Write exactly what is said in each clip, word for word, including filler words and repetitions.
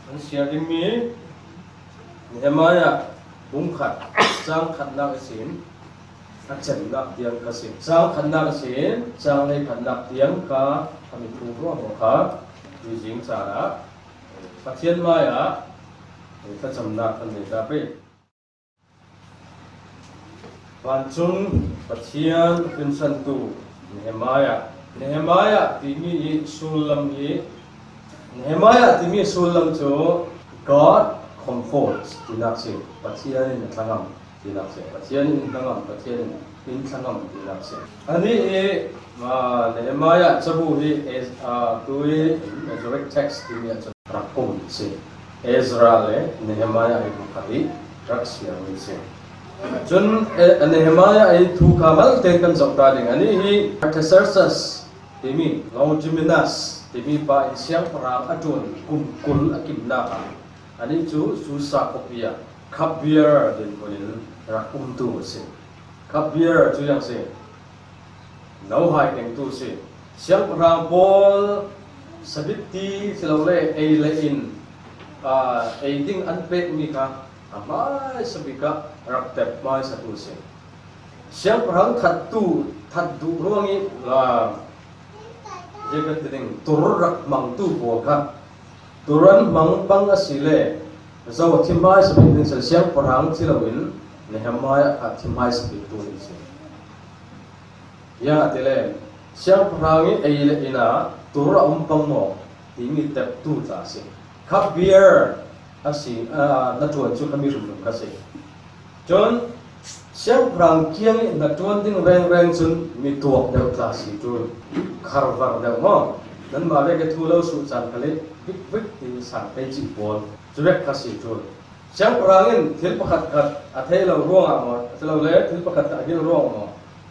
An siar ding mi Nehemiah bung khat, cang khatnak ihsin a cemnak tiang kha si. Cang khatnak ihsin cang hleikhatnak tiang kha a mi thu ruangruang kha tuzing caan ah Pathian mai ah thlacamnak kan nei ta pei. Vancung Pathian hrinsantu Nehemiah. Nehemiah timi i sullam hi, Nehemiah timi sullam cu God comforts tinak si. Pathian in a thlangam tinak si. Pathian in thlangam, Pathian in thlangam tinak si. Anih i, ah, Nehemiah cabu hi, eh, ah, tui Masoretic text timi ah cun rak um si. Ezra le Nehemiah hi pakhat i rak siarmi si. Cun, eh, Nehemiah hi thu kha malte kan zoh ta ding. Anih hi Artaxerxes timi, Longimanus timi pa in siangpahrang a ṭuan kum kul a kimnak ah anih cu Susa khuapi ah cupbearer dinhmun in rak umtu a si. Cupbearer cu ziang si. No hai kengtu si. Siangpahrang pawl sabitti si lo le ei le in, aa, ei ding an pekmi kha a hmaisa bik ah rak tep hmaisatu si. Siangpahrang thattu, that duh ruang i, aa, ziakan ti ding, tur rak hmangtu pawl kha, tur an hmang bang a si le, zo a thi hmaisa bik ding si le, siangpahrang si loin Nehemiah kha thi hmaisa biktu ding si. Ziangahtile, siangpahrang i ei le in ah tur a um pang maw timi teptu tla a si. Cupbearer a si, aa, hnaṭuan cu khami hrimhrim kha si. Cun siangpahrang kiang i hnaṭuan ding rengreng cun mi tuak deuh tla si ṭul, kharvar deuh maw? Nanmah vek i thu lo suh caan khal i vik vik ti sang thei cih pawl cu vek kha si ṭul. Siangpahrang in thil pakhat khat a thei lo ruangah maw, a si lo le thil pakhat khat a hil ruang maw,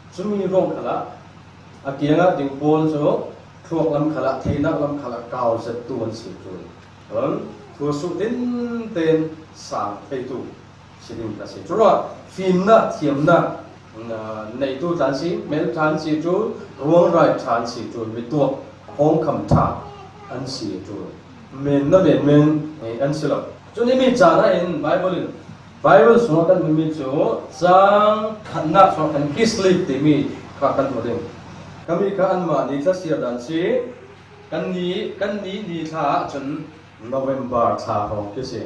cumi ruang khalah a kiangah ding pawl cu thluak lam khalah, theinak lam khalah kau zettu an si ṭul. Cun thu a suh tinten sang theitu si ding ka si. Curuah fimnak, thiamnak, aa, neitu ṭhan si, mel ṭhan si cu, ruangrai ṭhan si cu, mi tuak hawngkham ṭha an si cu, men na men men, eh, an si lo. Cun himi caan ah in Bible in, Bible sungah kan hmuhmi cu cang khatnak sungah kan kisleep timi kha kan hmu ding. Kami kha anmah ni thla siar dan si. Kan ni, kan ni, ni thla ah cun November thla hrawng khi si.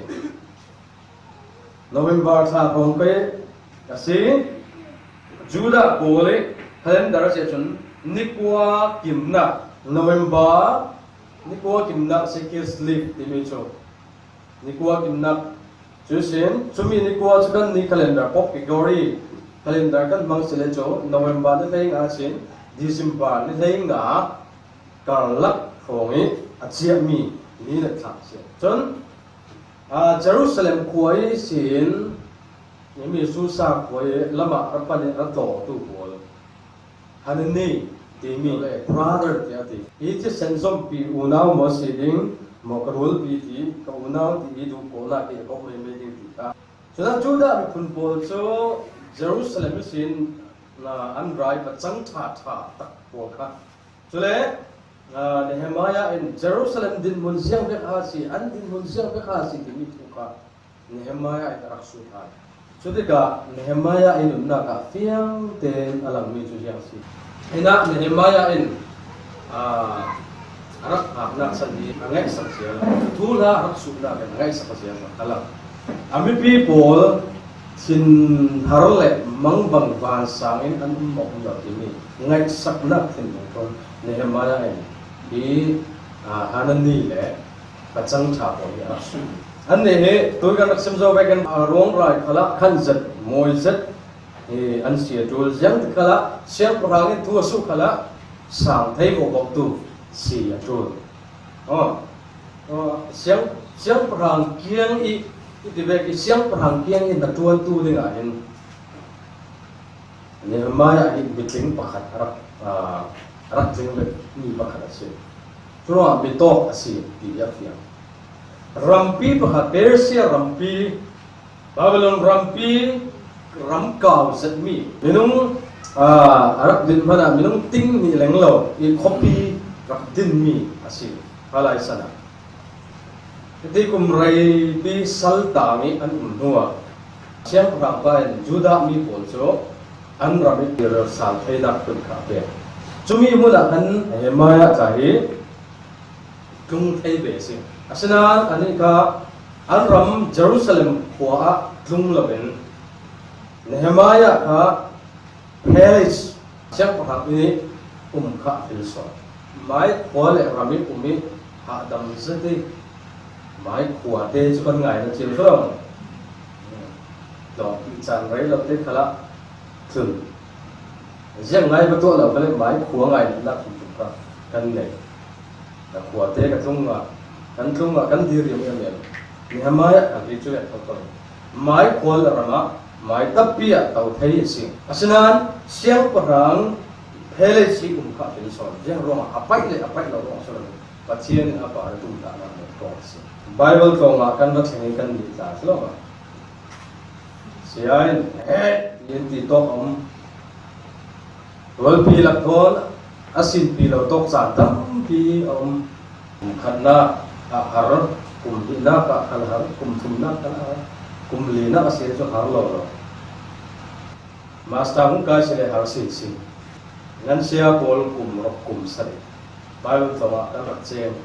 November thla hrawng khi a si. Judah pawl i calendar a si ahcun nikua kimnak, November nikua kimnak si, kisleep timi cu. Nikua kimnak cu sin, cumi nikua cu kan ni calendar, Pope Gregory calendar kan hmang si le cu November ni hleinga sin, December ni hleinga karlak hrawng i a ciahmi ni le thla a si. Cun, aa, Jerusalem khua ihsin, himi Susa khua i lamah ra pan i ra tlawngtu pawl, Hanani timi le brother tiah a ti. Hi thisen zomhpi unau maw si ding, maw ka rualpi ti, ka unau ti i duh ko nak i a kok meimei ding ti kha. Cun Judah miphun pawl cu Jerusalem ihsin, aa, an rai pacang ṭha ṭha tak pawl kha. Cule, aa, Nehemiah in Jerusalem dinhmun ziang bek a si, an dinhmun ziang bek a si timi thu kha Nehemiah in a rak sut hna. Cutikah Nehemiah i nunnak ah fiang tein a langmi cu ziang si. Hinah Nehemiah in, aa, a rak hngaknak san hi a ngaihsak cia lo. Thuhla a rak sutnak in a ngaihsak cia lo a lang. A mipi pawl thinhar le mangbang vansang in an um maw um lo timi ngaihsaknak thinhung pawl Nehemiah in hi, aa, Hanani le pacang ṭha pawl hi a rak sut. Annih hi tui kan rak sim zo vekin, aa, ruangrai khalah khan zet, mawi zet hi an si a ṭul. Ziangtik khalah siangpahrang in thu a suh khalah sang thei vawh bawktu si a ṭul. Aw, aw, siang, siangpahrang kiang i, i ti vek i siangpahrang kiang i hnaṭuantu dingah hin Nehemiah hi mitling pakhat a rak, aa, a rak tling vek mi pakhat a si. Curuangah mi tawk a si ti a fiang. Rampi pakhat, Persia rampi, Babylon rampi, ram kau zetmi minung, aa, a rak din hmanh ah minung ting nih leng lo i khuapi rak dinmi a si. Halai san ah Hiti kum reipi sal tang i an um hnuah Siangpahrang pa in Judah mi pawl cu an ram i tir sal theinak hun kha a pek. Cumi hmunah khan Nehemiah ca hi tlung thei ve a si. Asinain anih kha an ram Jerusalem khua ah tlung loin Nehemiah kha Phelis siangpahrang inn i um kha a hril sawn. Mai khua le ram i um i hahdam zet i mai khua te cu kan ngaina cio hlo. Tlawmpi caan rei lo te khalah tlun. Ziang ngai va tuah lo kha le mai khua ngainatnak hrimhrim kha kan nei. Ka khuate ka tlung ah, kan tlung ah kan dir riam riam. Nehemiah a hi cu le thotho. Mai khua le ram ah mai tampi ah to thei a si. Asinain siangpahrang Phelis i um kha a hril sawn. Ziang ruangah a paih le a paih lo ruang a si lo. Pathian in a par i tumtahnak a neih ruang a si. Bible tlawng ah kan va thleng i kan nih tla si lo. Sia in, "He," tiin ti tawk a um. Tualpi lak thawn a sinpi lo tawk caan tampi a um. Kum khatnak ah har, kum hnihnak ah khan har, kum thumnak khan har, kum linak a si cu har lo lo. Master hung kai si le har sinsin. Nan sia pawl kum ruk kum sarih Bible tlawng ah kan rak ceng.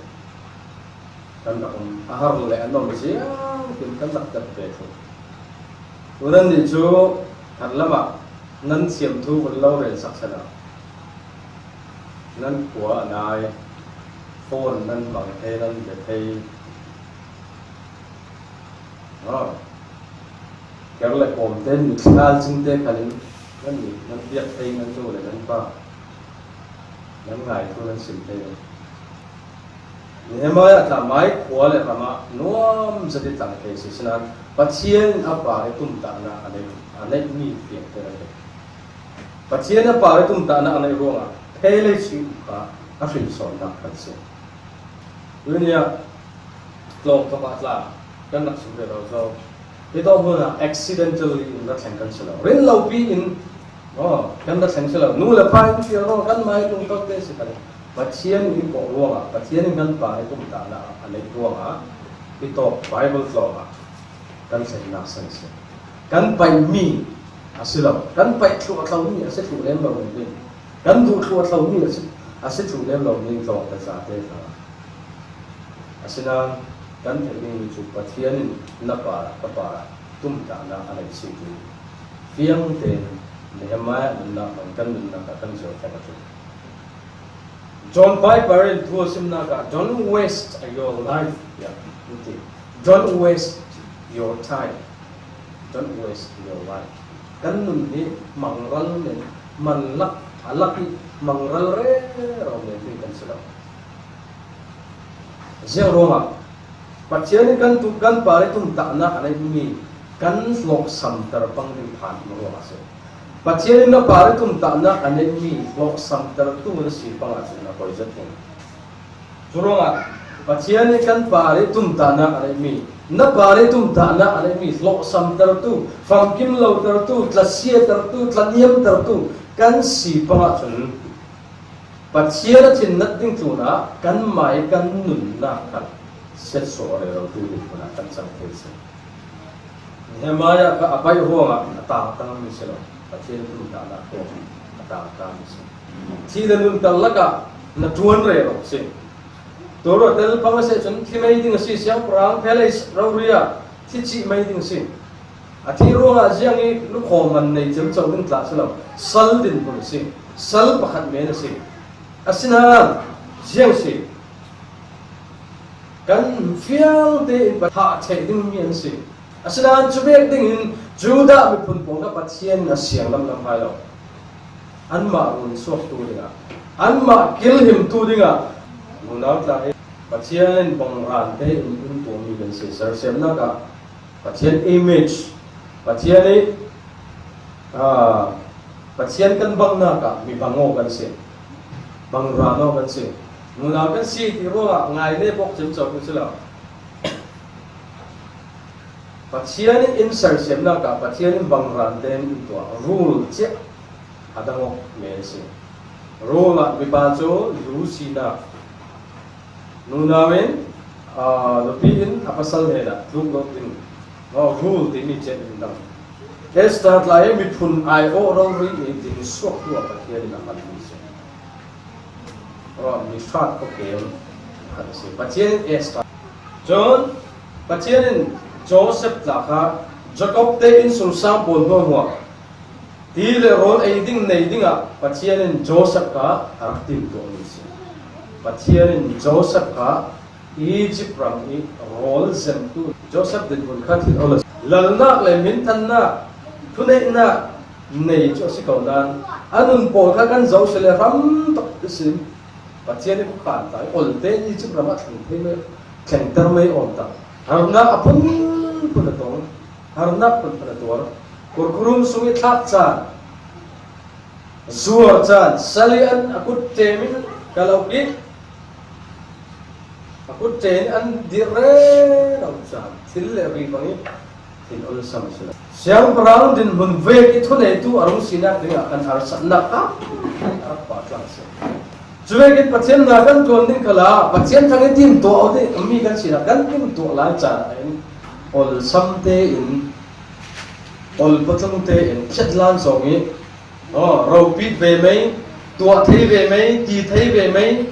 Kan rak um. A har le a nuam ziangtin kan rak tat ve thung. Tunan nih cu khatlam ah nan thiam thu kan lo relsak sehla, nan khua a nai, phone nan bang thei, nan be thei. Aw. Ker le kawm te, mi thal cing te khalin nan nih nan biak thei, nan nu le nan pa, nan ngai thu nan sim thei. Nehemiah tla mai khua le ram ah nuam zet i tlang thei si, sinain Pathian in a par i tumtahnak a neih, a neihmi fiang te nan Pathian a par i tumtahnak a neih ruangah Phelis i um kha a hrilhsawnnak kan si. Tunia tlawng thawk ah tla kan rak sim rero zo. Hi tawh hmun ah accidentally in ra thleng kan si lo. Rin lopi in, aw, kan ra thleng si lo. Nu le pa in fial ruang kan mai tung tawk te si khan Pathian in i kawh ruangah, Pathian in kan par i tumtahnak a neih ruangah hi tawk Bible tlawng ah kan thlennak san si. Kan paihmi a si lo, kan paih thluahthlomi a si thluh lem lo ning ding, kan duh thluahthlomi a si, a si thluh lem lo ning tlawngte zate hna. Asinain kan theih dingmi cu Pathian in na par, ka par tumtahnak a neih si ti fiang tein Nehemiah nunnak hmang kan nunnak ah kan zuar fek a ṭul. John Piper in thu a simnak ah, "Don't waste your life," tiah an ti. "Don't waste your time. Don't waste your life." Kan nun hi mangral nen man lak, a lak i mangral rero men hi kan si lo. Ziang ruangah Pathian in kan tum, kan par i tumtahnak a neihmi kan hlawhsamter pang ding phan ruangah a si. Pathian in na par i tumtahnak a neihmi hlawhsamtertu na si pang ahcun na poi zet ding. Curuangah Pathian in kan par i tumtahnak a neihmi, na par i tumtahnak a neihmi hlawhsamtertu, famkim lotertu, tlasiatertu, tlaniamtertu kan si pang ahcun Pathian a thin nat ding tlunah kanmah i kan nunnak kha siatsuah rerotu ding hmunah kan cang thei si. Nehemiah kha a paih ruangah a tangtang mi si lo, Pathian tumtahnak ruangah a tangtang mi si. Thih le nunter lakah na ṭuan rero si. Tuar tel pang a si ahcun thi mei ding a si, siangpahrang Phelis rori ah thi cih mei ding a si. A thih ruangah ziang i lukhaw man nei ciamco ding tla si lo, sal dinhmun a si, sal pakhat men a si. Asinain ziang si, kan fiang tein Pathian thah theih dingmi an si. Asinain cu bek dingin Judah miphun pawl kha Pathian in a siang lamlam hai lo. Anmah runsuaktu dingah, anmah kilhimtu dingah, nunau tla hi Pathian in bangran tein in tuahmi kan si. Sersiamnak ah Pathian image, Pathian i, ah, Pathian kan bangnak ah mi bangaw kan si, bangran aw kan si. Nunau kan si ti ruangah ngai le bawk ciamco kan si lo. Pathian in in sersiamnak ah Pathian in bangran tein in tuah, rule ciah a dang awk men si. Rule ah mipa cu lu sinak, nunau in Aa, nupi in a pasal hnenah tluk lo ding, aw, rule timi ciat in dang. Esther tla hi miphun aiawh rori ei ding suaktu a Pathian in a hmanmi si. Aw, mi hrat khawkem khat a si. Pathian in Esther. Cun Pathian in Joseph tla kha Jacob te innsungsang pawl hmuahhmuah ti le rawl ei ding nei dingah Pathian in Joseph kha a rak timtuahmi si. Pathian in Joseph kha Egypt ram i rawl zemtu Joseph dinhmun kha thin awl a si. Lalnak le minthannak, thuneihnak nei cu a si ko nain a nun pawl kha kan zoh sile hram tuk ihsin Pathian i khukhan ta i olte Egypt ram ah thleng thei mai, thlengter mai awm ta. Harnak a phunphun a tong, harnak phunphun a tuar. Kurkhurum sung i thlak caan, zuar caan, sali an a kut ṭem in ka lo kik, a kut ṭem in an dirh rero caan, thil le ri bang i thin olsam si lo. Siangpahrang dinhmun vek i thuneitu a rung sinak dingah kan harsatnak a rak pah tlang si. Cuvekin Pathian hna kan ṭuan ding khalah Pathian thang i timtuah aw ding mi kan sinak kan timtuah lai caan ah hin olsam tein, ol patlung tein, phiatlan zong i, aw, ropit ve mei, tuah thei ve mei, ti thei ve mei,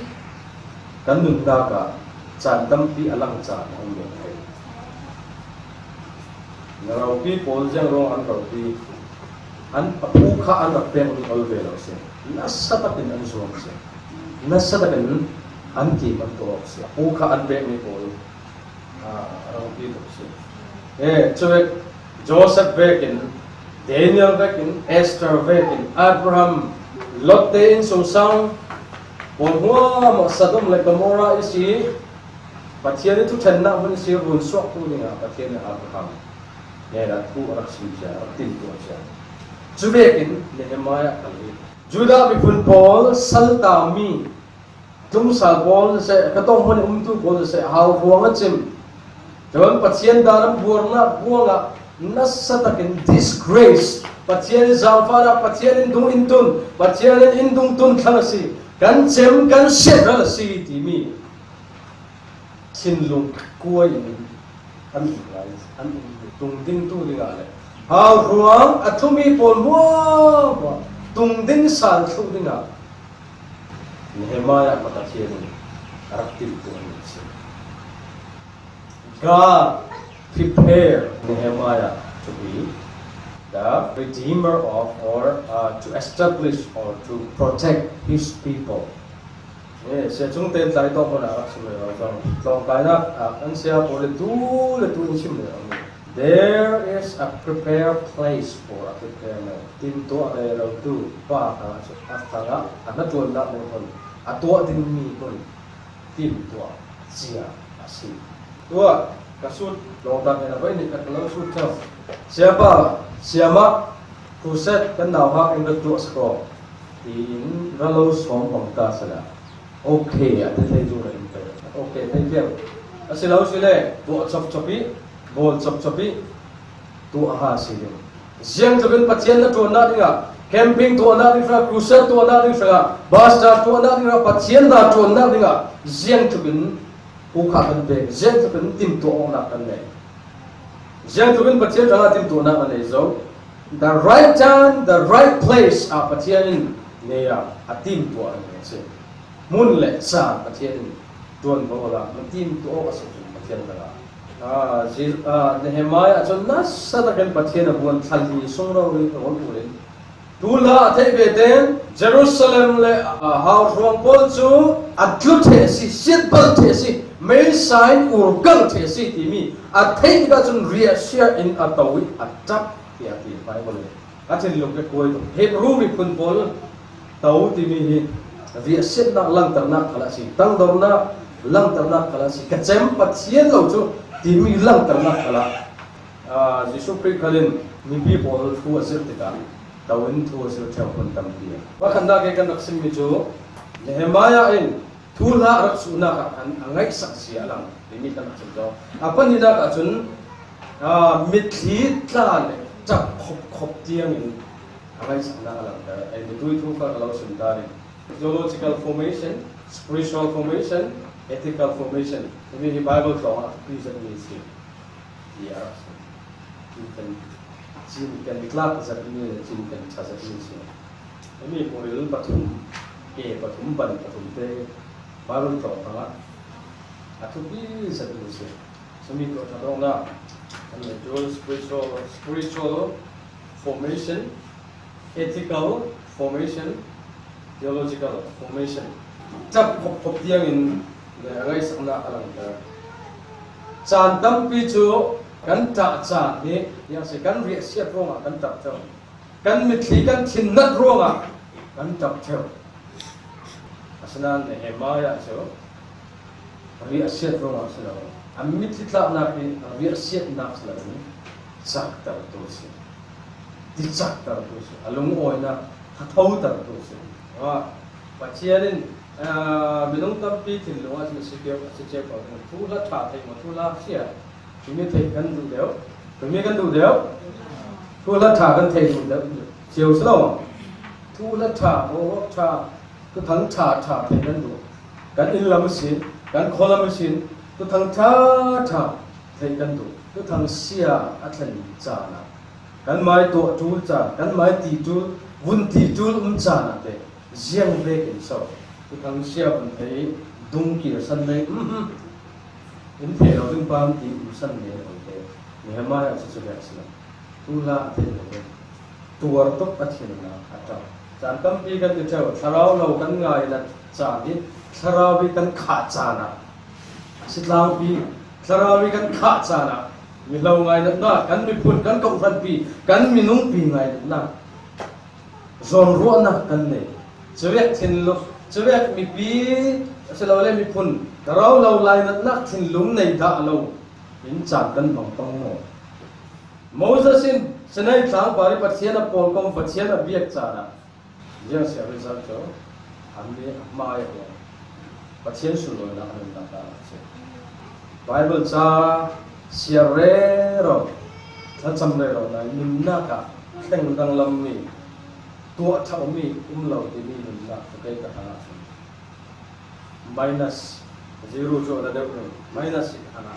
kan nunnak ah caan tampi a lang caan a um ve thei. Na ropi pawl ziang ruang an ropi, an a phu kha an rak pek ning ol ve lo si. Nasa takin an zuam si. Nasa takin an kim an tuah si. A phu kha an pek mi pawl, ah, a ropi lo si. Eh, cuvek Joseph vekin, Daniel vekin, Esther vekin, Abraham, Lot te innsungsang pawl hmuahhmuah Sodom le Gomorrah i si. Pathian i thuṭhennak hmun si run suaktu dingah Pathian in Abraham hnenah thu a rak sim cia, a rak timtuah cia. Cuvekin Nehemiah khal hi Judah miphun pawl saltami tlungsal pawl siseh, ka tonghmun i umtu pawl siseh, hau ruang a cim. Cun Pathian dan an buarnak buangah nasa takin disgrace, Pathian i zaangfahnak, Pathian in dung in tun, Pathian in in dung tun thlang a si, kan cem, kan siat ral a si timi thinlung kuai in an um lai, an um. Tungdingtu dingah le hau ruang a thlumi pawl hmuahhmuah tungding sal thluh dingah Nehemiah kha Pathian in a rak timtuah mi a si. God prepared Nehemiah to be the redeemer of, or, uh, to establish or to protect his people. Eh, sia cung tein tlai tawk hmanh ah rak sim rero cang. Tlawngtlainak ah kan sia pawl in tu le tu in sim rero mi. There is a prepared place for a prepared man. Timtuah rerotu pa kha cu a thlang ah a hnaṭuannak ding hmun, a tuah dingmi hmun timtuah cia a si. Tuah ka sut lawngtlang in a voi nih khat ka lo sut cang. Siapa, siamah, crusade kan nauhak in rak tuah si ko tiin ra lo sawm bang ta sala. Okay, a ti thei zung in pe. Okay, thei viau. A si lo si le, tuah copcop i, bawl copcop i, tuah ha si ding. Ziangtluk in Pathian na tuannak dingah, camping tuannak ding hrangah, crusade tuannak ding hrangah, pastor tuannak ding hrangah, Pathian na tuannak dingah, ziangtluk in hukha kan pek, ziangtluk in timtuah awknak kan nei. Ziangtluk in Pathian hrangah timtuahnak a nei zo. The right time, the right place ah Pathian in nei ah a timtuah a nei a si. Hmun le caan Pathian in ṭuan ko la, na timtuah awk a si cun Pathian hrangah. Ah, Ji-, ah, Nehemiah cun nasa takin Pathian a buan thlan hi sung rori a ol ul in, Thuhla a theih ve tein Jerusalem le, aa, hauhruang pawl cu a tlu ṭheh a si, siatbal ṭheh a si, meisa in ur kal ṭheh a si timi a theih tikah cun riahsiat in a to i a ṭap tiah a ti. Baibal nih a thinlung hi a kuai tuk. Hebru miphun pawl to timi hi riahsiatnak langhternak khal a si, tangdornak langhternak khal a si. Ka cem Pathian lo cu timi langhternak khal ah, aa, Jesuh Khrih khal in mipi pawl thu a zirh tikah, to in thu a zirh ṭheo hmun tampi a. Pakhatnak he kan rak simmi cu Nehemiah in thuhla a rak suhnak ah khan a ngaihsak si a lang timi kan rak chim zo. A pahnihnak ah cun, aa, mitthli tla le ṭap khopkhop tiang in a ngaihsaknak a langter. Ei, mitui thu kha ka lo sim ta ding. Theological formation, spiritual formation, ethical formation. Himi hi Bible tawng a thupi zat mi si. Ti a rak si. Chin kan, chin kan tlak zat mi, chin kan ṭha zat mi si. Himi muril pathum, ke pathum, ban pathum te Bible tawng a, a thupi zat mi si. Sumi ko ṭha dawng na. Kan le tu spiritual, spiritual formation, ethical formation, theological formation. Ṭap khop khop tiangin le a ngaisakna a lang ta. Caan tampi cu kan ṭah caan hi, tiang si kan riahsiat ruangah kan ṭap ṭheu. Kan mitthli kan thinnat ruangah kan ṭap ṭheu. Asinain Nehemiah cu riahsiat ruangah si lo, a mitthli tlaknak hi a riahsiatnak si lo, caktertu si. Ticaktertu si. A lungawinak a thotertu si. Ah, Pathian in, ah, minung tampi thinlung ah a si cio, a si cio ko. Thuhla ṭha thei maw, thuhla sia? Timi thei kan duh deuh. Timi kan duh deuh. Thuhla ṭha kan thei duh deuh. Cio si lo. Thuhla ṭha, ruah ṭha, thuthang ṭha, ṭha thei kan duh. Kan inn lam sin, kan khualam sin, thuthang ṭha, ṭha thei kan duh. Thuthang sia a thlen caan ah, kan mai tuah ṭul caan, kan mai ti ṭul, vun ti ṭul um caan ah te ziang vekin so thuthang sia vun thei dung kir san nei, um, um. In thei lo ding pam ti um san nei lo te. Nehemiah cu cu vek si lo. Thuhla a thei lo te. Tuar tuk a thinnak a ṭap. Caan tampi kan ti ṭheu, thlarau lo kan ngainat caan hi thlarau hi kan khah caan ah a si tlangpi, thlarau hi kan khah caan ah mihlo ngainatnak, kan miphun, kan kohhranpi, kan minungpi ngainatnak zawnruahnak kan nei. Cuvek thinlung, cuvek mipi asilole miphun thlarau lo lainatnak thinlung nei dah lo in caan kan hmang pang maw? Moses in Sinai tlang par i Pathian a pawlkom, Pathian a biak caan ah ziang sia result cu a mi a hmai a huang. Pathian sunlawinak a nunnak dah a si. Bible ca siar rero, thlacam rero na nunnak ah thleng danglam mi, tuah ṭhau mi um lo timi nunnak cu kei ka hngalh a si. Minus, zero cu a la deuh lo. Minus hi a hna.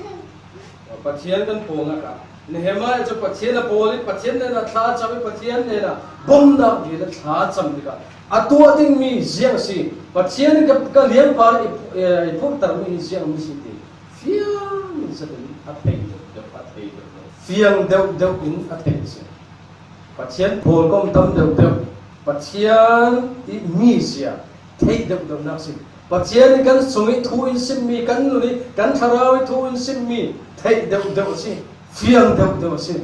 Pathian kan pawlnak ah Nehemiah cu Pathian a pawl i Pathian hnenah thla a cam i Pathian hnenah bawmhnak dil a thla a cam tikah a tuah dingmi ziang a si. Pathian in ka, ka lianpar i, i, i phurhtermi hi ziangmi si ti fiang zetin a thei deuh deuh, a thei deuh deuh. Fiang deuh deuh in a thei a si. Pathian pawlkom tam deuh deuh, Pathian i mizia theih deuh deuhnak si. Pathian i kan sung i thu in simmi, kan nun i kan thlarau i thu in simmi theih deuh deuh a si, fiang deuh deuh a si.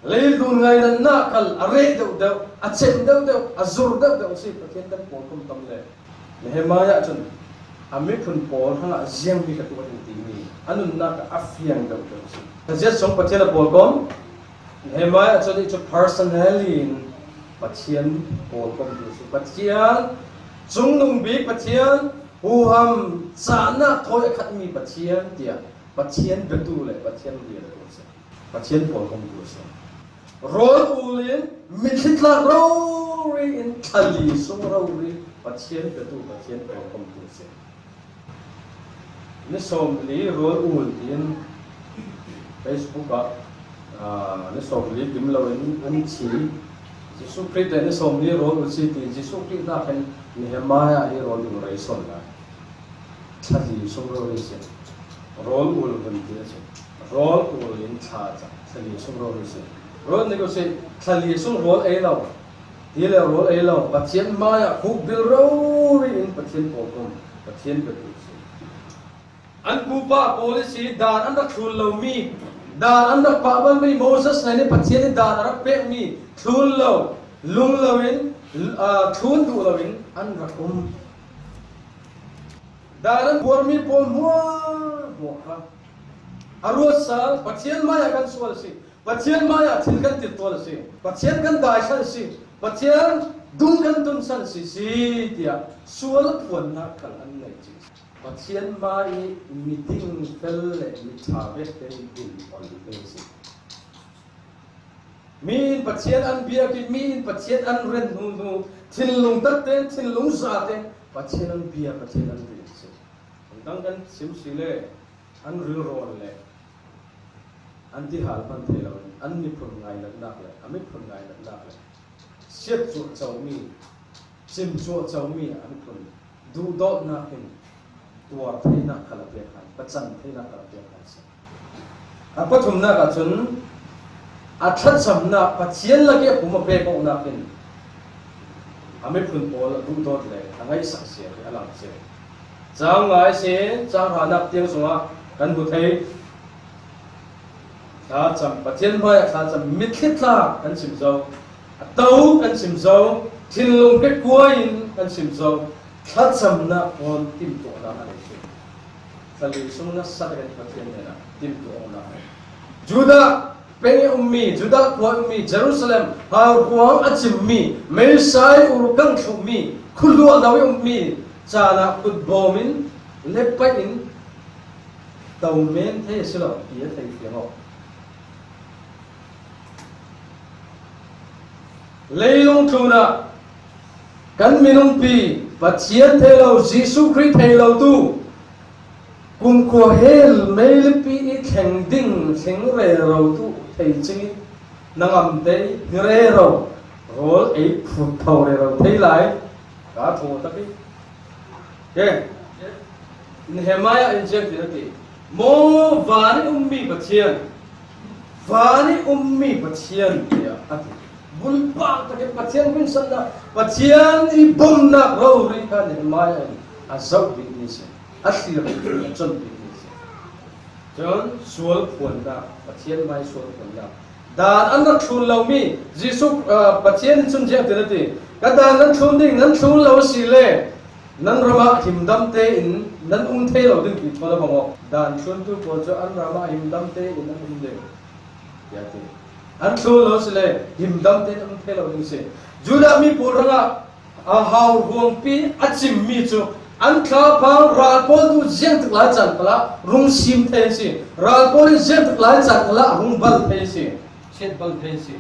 Leilun ngainatnak khal a reh deuh deuh, a cem deuh deuh, a zur deuh deuh a si. Pathian kan pawlkom tam le Nehemiah cun a miphun pawl hrangah ziangmi ka tuah ding timi a nunnak ah a fiang deuh deuh a si. Kha ziat sung Pathian a pawlkom. Nehemiah cun i cu personally in Pathian pawlkomtu a si. Pathian cungnung bik Pathian, huham cahnak thawi a khatmi Pathian tiah Pathian biatu le Pathian riantu a si. Pathian pawlkomtu a si. Rawl ul in mitthli tlak rori in thla li sung rori Pathian biatu, Pathian pawlkomtu a si. Ni sawmli rawl ul tiin Facebook ah, ah, ni sawmli kim lo in an thi. Jesuh Khrih te ni sawmli rawl ul si ti, Jesuh Khrih hna khin Nehemiah hi rawl ul rei sawn lai. Thla li sung rori si. Rawl ul vun ti a si. Rawl ul in thla cang. Thla li sung rori si. Rawl nih ko si. Thla li sung rawl ei lo. Ti le rawl ei lo. Pathian hmai ah khuk bil rori in Pathian pawlkom, Pathian biatu si. An pupa pawl i si, dan an rak thlun lomi, dan an rak pah balmi, Moses hnen i Pathian i dan a rak pekmi, thlun lo, lung lo in, aa, thlun duh lo in an rak um. Dan an buarmi pawl hmuahhmuah kha a ruat sal Pathian hmai ah kan sual a si. Pathian hmai ah thil kan tirtual a si. Pathian kan daihran a si. Pathian dung kan tunsan a si, si tiah sual phuannak khal an nei cih. Pathian hmai i miding fel le miṭha vek tein din ol ve a si. Mi in Pathian an biak i, mi in Pathian an ren hnu hnu, thinlung tak tein, thinlung za tein Pathian an bia, Pathian an bia si. Kum dang kan sim si le, an rilrawn le, an tihal hman thei lo in, an miphun ngainatnak le, a miphun ngainatnak le, siat cuahcomi, cim cuahcomi a miphun duhdawtnak in tuar theinak khal a pek hai, pacang theinak khal a pek hai si. A pathumnak ahcun a thlacamnak Pathian lak i a pum a pek awknak in a miphun pawl a duhdawt le a ngaihsak sia hi a lang cio. Cang ngai si, cang hranak tiang sungah kan hmu thei. Thlacam, Pathian hmaiah thlacam, mitthli tla kan chim zo, a to kan chim zo, thinlung pekua in kan chim zo, thlacamnak pawl timtuahnak a nei si. Fali sung nasa kan Pathian hnenah timtuahnak a nei. Judah peng i ummi, Judah khua i ummi, Jerusalem hauruang a cimmi, meisa i urkang thlukmi, khuluah lo i ummi, caan ah kutbawm in, lepaih in, to men thei a si lo, ti a thei fiang awk. Leilung tlunah kan minungpi, Pathian thei lo, Jesuh Khrih thei lo tu, kumkhua hell meilipi i thleng ding, thleng rero tu thei cing i na ngamte hi rero, rawl ei phut tho rero thei lai, ka thaw tak i. Ke, Nehemiah in ziang tin a ti, maw van i ummi Pathian, van i ummi Pathian, tiah a ti. Bulpak takin Pathian hminsannak, Pathian i bomnak rori kha Nehemiah in a zoh bikmi si, a thlir bikmi, a con bikmi si. Cun sual phuannak, Pathian mai sual phuannak. Daan an rak thlun lomi, Jesuh, ah, Pathian in cun ziang tin a ti, ka daan nan thlun ding, nan thlun lo si le, nan ram ah himdam tein nan um thei lo ding ti thawl a bang awk. Daan thluntu pawl cu an ram ah himdam tein an um ding, tiah a ti. An thlun lo si le, himdam tein an um thei lo ding si. Judah mi pawl hrangah a hauruangpi a cimmi cu an thlaphang ral pawl tu ziangtik lai caan khalah rung sim thei an si. Ral pawl in ziangtik lai caan khalah rung bal thei an si. Siat bal thei an si.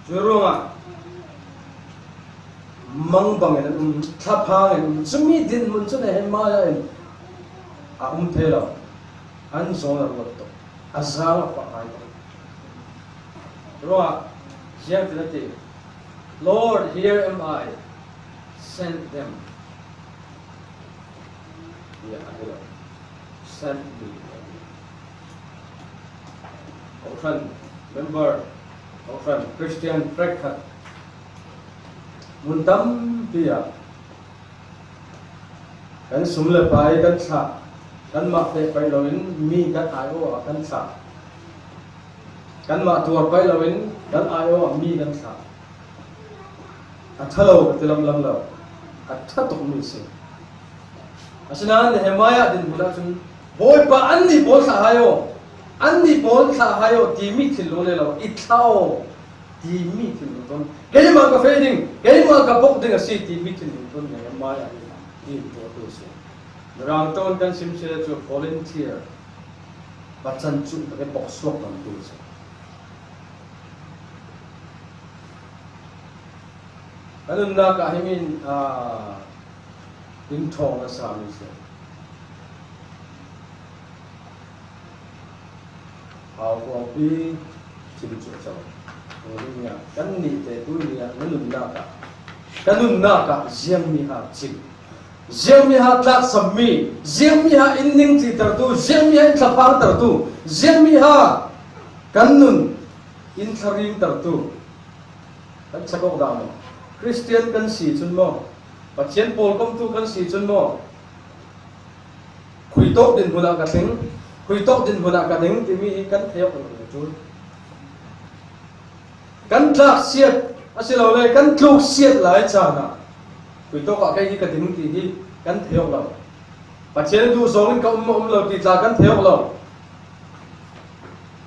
Cu ruangah mangbang in an um, thlaphang in an um. Cumi dinhmun cu Nehemiah in a um thei lo. An zawn a ruat tuk. A zaang a pah ngai tuk. Ruah, ziang tin a ti, "Lord, here am I, send them." Tiah a ti lo. "Send me." Kohhran member, kohhran Christian hrekkhat hmun tampi ah kan sum le pai kan thlah, kanmah pek paih loin mi kan aiawh ah kan thlah, kanmah tuar paih loin kan aiawh ah mi kan thlah. A ṭha lo ka ti lamlam lo, a ṭha tukmi si. Asinain Nehemiah dinhmun ahcun, "Bawipa, annih pawl thlah hai aw, annih pawl thlah hai aw," timi thinlung le lo, "I thlah aw," timi thinlung thawn, "Keimah ka feh ding, keimah ka bok ding a si," timi thinlung thawn Nehemiah hi in tuahtu a si. Mirang tawn kan sim si le cu volunteer, pacan cunh tak i boksuak bantu a si. Ka nunnak ah hi in, aa, in ṭhawng a sami si. Hau huangpi cim cuahco. Tuni ah kan nih te tuni ah na nunnak ah, ka nunnak ah ziangmi ha cim, ziangmi ha tlaksammi, ziangmi ha in ningtli tertu, ziangmi ha in thlaphang tertu, ziangmi ha kan nun in thlaring tertu. Kan chak awk dah maw? Kristian kan si cun maw? Pathian pawlkomtu kan si cun maw? Khuitawk dinhmun ah ka tling, khuitawk dinhmun ah ka ding timi hi kan thei awk lo cu. Kan tlaksiat asilole kan tluksiat lai caan ah khuitawk ah kei hi ka ding ti hi kan thei awk lo. Pathian duh zong in ka um, um lo ti tla kan thei awk lo.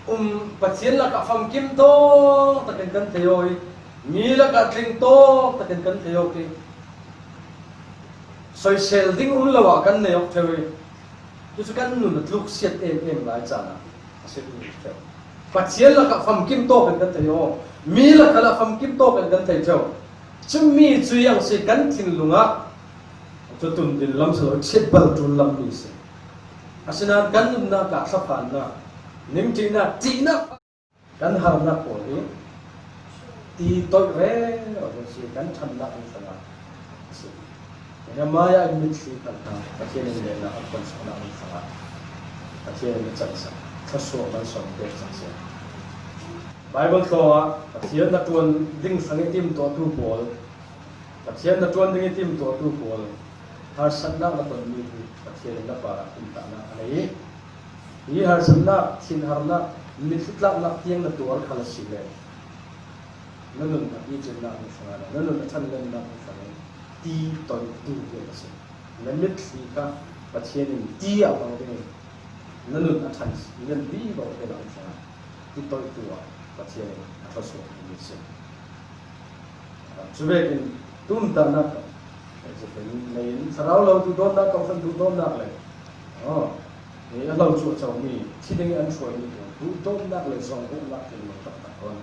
Um, Pathian lakah famkim tawk takin kan thei aw i, mi lakah tling tawk takin kan thei aw i, soisel ding um lo ah kan nei awk ṭheu i, cucu kan nun a tluksiat em em lai caan ah a si ṭheu. Pathian lakah famkim tawk in kan thei aw, mi lakah lah famkim tawk in kan thei ṭheu. Cumi cu yang si kan thinlung ah cu tundin lam si lo, chitbal tul lam mi si. Asinain kan nunnak ah thlaphannak, ningṭihnak, ṭihnak, kan harnak pawl hi ti toih rero si, kan ṭhannak in hrangah a si. Nehemiah in mitthli kan hna, Pathian in lehnak an tonsak nak in hrangah Pathian in a cansak, thluasuah malsawm pek cang si. Bible tlawng ah Pathian na ṭuan ding hrang i timtuahtu pawl, Pathian na ṭuan ding i timtuahtu pawl, harsatnak na tonmi hi Pathian in na parah tumtahnak a nei i, hi harsatnak, thinharnak, mitthli tlaknak tiang na tuar khal a si le, na nun a picinnak in hrangah le na nun a ṭhanlennak in hrangah ti toihtu hi a si. Na mitthli kha Pathian in ti ah bang ding in na nun a ṭhan lian vivo te lo in hrangah ti toihtu ah Pathian in a thluasuah mi si. Cuvekin tumtahnak kan, kan ci pen nei in thlarau lo duhdawtnak, kongsan duhdawtnak le, aw, ni a lo cuahco mi, thi ding i an hruai mi pawl duhdawtnak le zawngbawlnak thinlung taktak tawn